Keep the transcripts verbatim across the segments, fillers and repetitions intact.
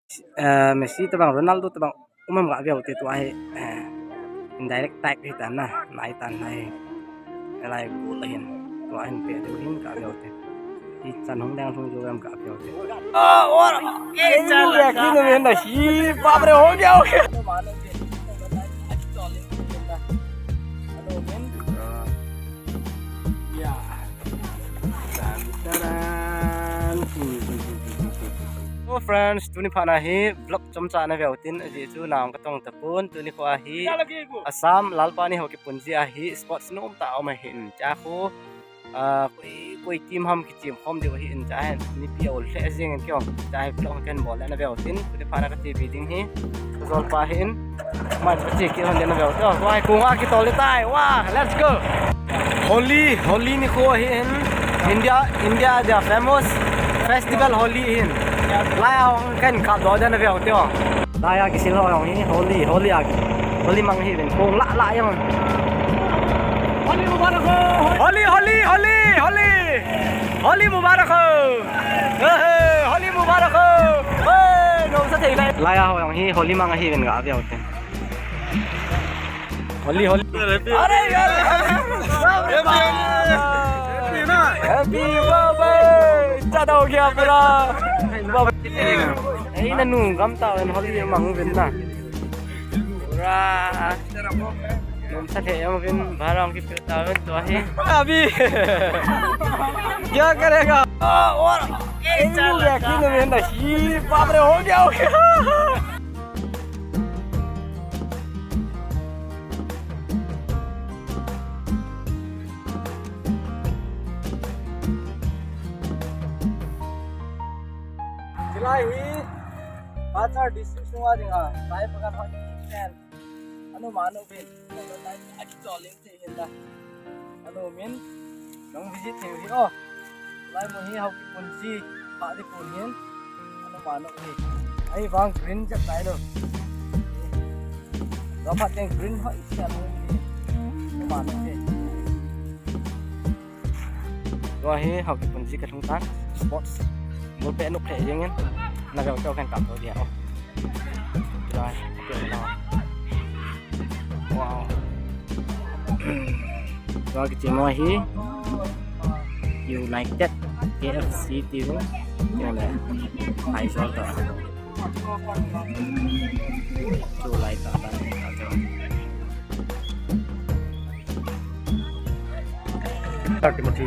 Eh, Messi tabang, Ronaldo tabang um em ga veu te tua hi, eh, indirect tag hi tan na, nai tan na hi. Lai goal ahin, tua hin pe deu hin ga veu te. Ichan hung dang hung jo em ga veu te. Ah, or, eh, chan la, chan la. Hi, baap re, ho gaya, ho gaya. Hello friends, tuni phat na hi vlog chomcha na veu tin, ajeh chu nang ka tong tapon, tuni kho a hi Assam Lalpani ho kipunji a hi sports nom tah a um ahin, cha kho, ah, koi, koi team ham kichem khom diu ahin, cha hin, mipi a ol lheh jeng in keo, cha hi vlog kan bol le na veu tin, tuni phat na ka T V ding hi, ka jol pa hin, Mai, pati ki hon den na veu te. Wah, kung a kitol le tai. Wah, let's go. Holi, Holi nikho ahin. India, India dia famous festival Holi ahin. Lai a hung kan kap doh den na veu te. Lai a kisil ho jong hi Holi, Holi a. Holi mang hi ven kung la la jong. Holi Mubarak ho. Holi, Holi, Holi, Holi. Holi Mubarak ho. Hey, hey, Holi Mubarak ho. Hey, nom sa thei lai. Lai a ho jong hi Holi mang ahi ven ga veu te. Holi, Holi. Happy. Are, are. Happy, happy. Happy na. Happy birthday. Cha dau kya pura. Ei, na nu gam ta ven Holi mang ven na. Pura. Nom sa thei em ven, barang ki pil ta ven tua hi. Abi. Kya karega? Ah, or. Ei, nu gaya ki na ven na hi. Baap re, ho gaya, ho gaya. Chulai hi Cachar district sunga dinga, lai pakan hoi ten. Anu manu bin, lai aki choling thei hin la. Anu min, nong visit thei hi o. Lai mun hi hau kipunji, pha di pun hin. Anu manu hi. Ai vang green jat lai lo. Lo pha teng green hoi sia lo hi. Anu manu hi. Tua hi hau kipunji ka lhung tan, sports. Ball pet nuk lheh jeng in, na veu teu khen kap to dia o. Tua, wow. Tua kichemo hi United K F C tiu, tiu le, Aizawl to. Chu lai ta ta ni ta chu. Thirty mati.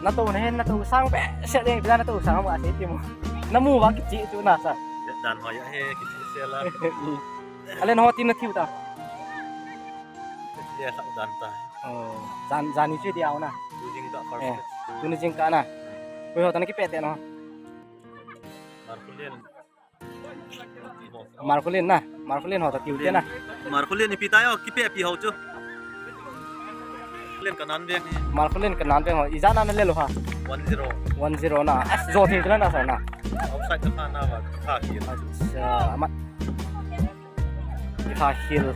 Na to na hen, na to sang behseh ding, bila na to sang ma se ti mo. Na mu va kichi tu na sa. Dan ho ya he kichi se la. Ale no ti na tiu ta. Ye sa dan ta. Oh, jan, jan ni che dia na. Tu jing ka par. Eh, tu ni jing ka na. Koi ho ta na kipe te no. Markulin. Markulin na. Markulin ho ta tiu te na. Markulin ipi ta yo, kipe pi ho chu. Markulin kanan beng. Markulin kanan beng ho. Ijat na na le lo ha. One zero. One zero na. As jo thei la na sa na. Outside ka na va. Kha ki. Acha, amat. Kha khel.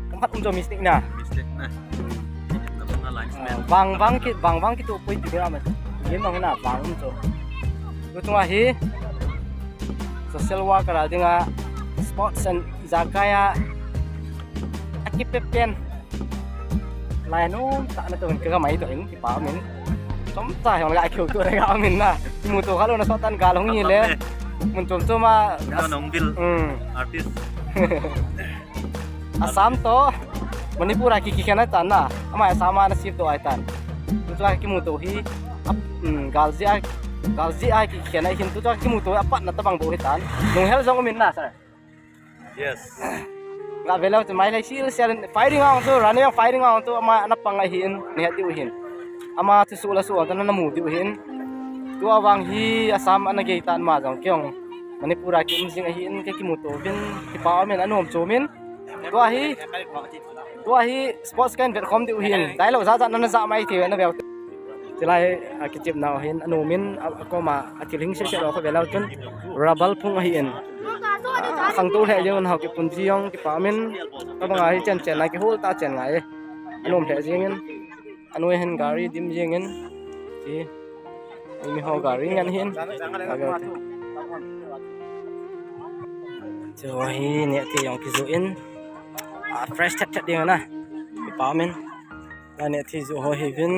Kum khat um jo mistake na. Mistake na. Ah, vang vang ki, vang vang kitu poi ti bera ma. Yen nong na vang um jo. Tu tung a hi social worker a dinga sports and ijakai a akipe pen. Lai nom tah na to hin ka ga mai to hin kipa min. Chomcha hi hung lai keu to ga min na. Kimuto kha lou na so tan gal hung hi le. Mun chom chom a. Ano nong bil. Hmm. Artist. Assam to Manipur a ki, kikhen a tan na. Ama Assam a na shift to ai tan. Tu chu a kimuto hi. Ap, hmm, gal jeh a, gal jeh a kikhen a hin tu chu a kimuto a pat na tabang bou hi tan. Lunghel jong um in na sir. Yes. Nga velo chu mai lai sil sil firing out chu, running firing out chu ama na pang ahin, ni hati uhin. Ama chu su la su ta na mu ti uhin. Tua vang hi Assam ana gei tan ma jong kei jong Manipur a kium jing ahin, ka kimuto uvin, kipa umin, anom chom in. Tua hi, tua hi sports ka hin vet khom diu hin. Tailou jat jat nana ja mai thei ve na veu. Chulai a kichep nau hin, anom in, a, akoma, athil hing sese lou kho ve leu chun, rubber phung ahin. A, khangtou lheh jeng un Haokip pun ji jong, kipa umin, tabang a hi chen chen a kihol ta chen ngai. Anom lheh jeng in. Anoi hin gari dim jeng in, ti, mi ho gari ngen hin, gari te. Chu hi neote jong kijoh in, a, fresh thet thet ding na, kipa umin, a, neote joh ho hi vin.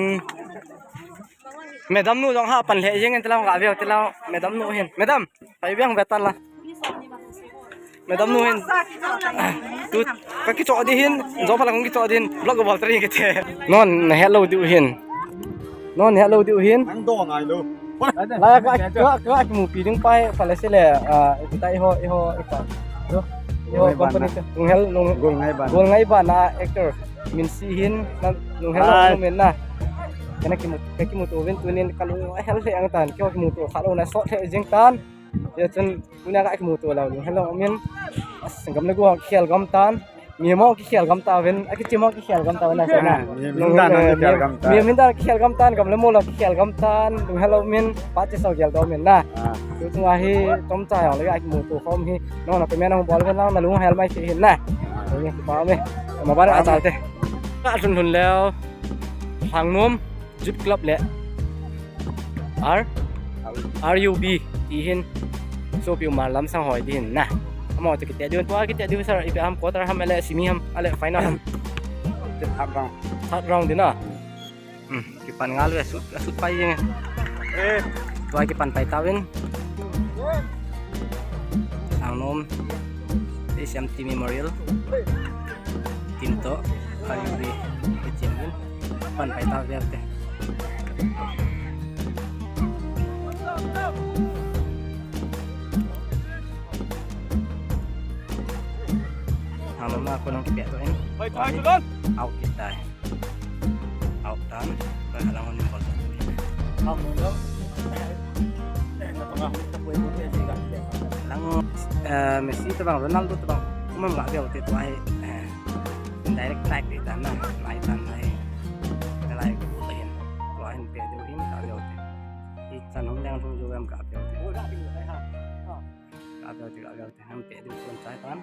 Madam nu jong ha pan lheh jeng in, tilang ga veu, tilang, madam nu hin, madam. Pai biang ve tan la. Madam nu hin. Tu, ka kichoh di hin. Jo phala kong kichoh di hin. Vlog ka bol tari kiti. Non, na hello diu hin. Non, na hello diu hin. Nang do ngai lo. La ka, ka, ka, ka mu pi ding pai, phala sile, ah, kita iho, iho, ipa. Jo. Iho company te. Nung hel, nung. Gol ngai ban. Gol ngai ban na actor. Min si hin, na, nung hel, nung min na. Kana kimu, ka kimuto uvin tunin ka lung hel le ang tan. Kio kimuto kha lo na sot le jing tan. Tia chun, tunia ka kimuto lou, lung helou min, as, gam le go kikhel gam tan, mi mo kikhel gam ta ven, a kichi mo kikhel gam ta ven, a sana. Mi, mi dan kikhel gam tan. Mi, mi dan kikhel gam tan, gam le mo lou kikhel gam tan, lung helou min, pa che so gel do min na. Ah. Tu tu ahi, tom cha yong le ka kimuto khom hi, no na pe me na bol ven na, na lung hel mai si hin na. Ah. Ni pa me, ma ba a chal te. Ka lhun lhun leo, Lhangnom. Youth Club le R, R U B ti hin. Sopi Umar Lamsanghoi ti hin na. Amo te kiti diu tua kiti diu sir ipi ham quarter ham ale semi ham ale final ham. Third round. Third round din na. Hmm, kipan ngal ve sut, sut pai jeng. Eh. Tua kipan pai tavin. Lhangnom. Asian Team Memorial. Team to. R U B. Team din. Pan pai ta viau te. Halo na ko nang kipia to in. Out kita. Out tan. Ko halang on bol. Lang, eh, Messi tabang, Ronaldo tabang. Kumam ga viau te to ai. Eh. Direct tag di tan na, lai tan na hi. Lai ko hin. Tua hin pe diu hin ka veu te. Ichan hung leng thung ju em ka veu te. Ka veu te, ka veu te. Ham pe diu kon chai tan.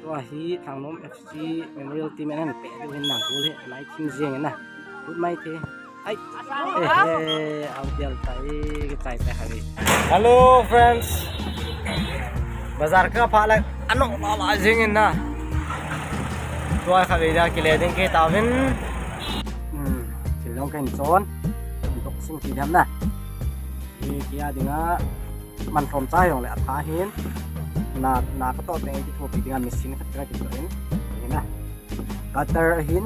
Tua hi Lhangnom F C Memorial Team en pe diu hin na gol hi. Lai thim jeng na. Good mai te. Ai. Eh, eh, au dial tai, kichai tai khavi. Hello, friends. Bazar ka pha le, ano la la jing in na. Tua khavi dia kile ding ke tavin. Hmm, thil jong kahin chon. Boxing ti diam na. Ni kia dinga man thom chai jong le atha hin. Na, na ka to teng ki thopi dinga machine khat ka ki to in. Ni na. Cutter ahin,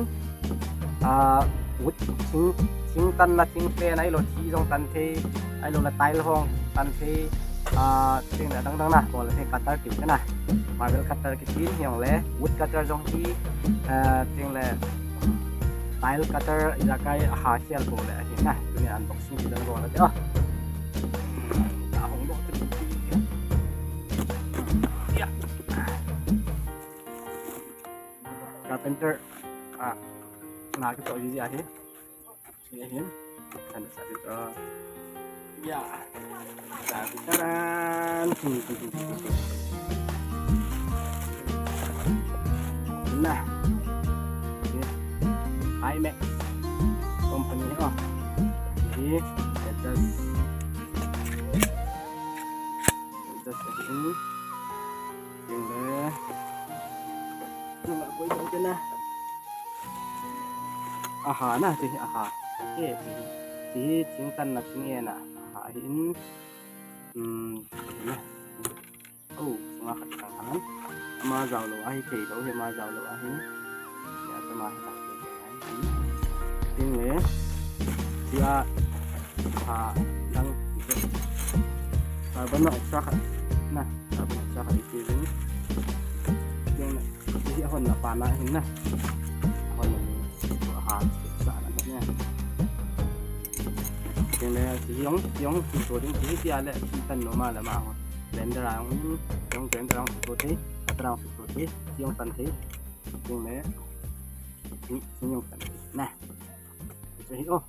ah, wood, thing, thing tanna, thing pen, ahilou thi jong tan thei, ahilou le tile hong tan thei, ah, thing le dang dang na, bol le thei cutter tiu kana. Marble cutter kiti, hijongle, wood cutter jong hi, ah, thing le tile cutter, ijakai aha khel bol le ahin na, tuni unboxing ti jong bol le, oh. Ta hong bol te. Ya. Carpenter, ah, na kito ji ahi. Ni ahin. Kan sa kito. Ya. Sa kito ran. Na. Ni. Imax company, oh. Ni, adjust. Adjust ahin. Ting le. Nung a koi dong te na. Aha na, ti aha. Eh, ti, ti thing tan na thing e na. Aha, ahin. Hmm, na. Oh, sunga khat sang han. Ama jao lou ahi, thei lou hi, ama jao lou ahi. Ya, tama hi tak. Ting le. Tia. Ha, dang. Carbon dioxide khat. Na, carbon dioxide khat iti jin. Ting le. Iti hon na pa na hin na. Hon na. Ha, sa na ne. Chule, hiche jong, hiche jong suhsuh ding, hitia le, tan nom a le ama ho. Blender a jong, hiche jong blender a jong suhsuh thei, cutter a jong suhsuh thei, hiche jong tan thei. Chule, hiche jong tan thei. Na. Hiche hi, oh.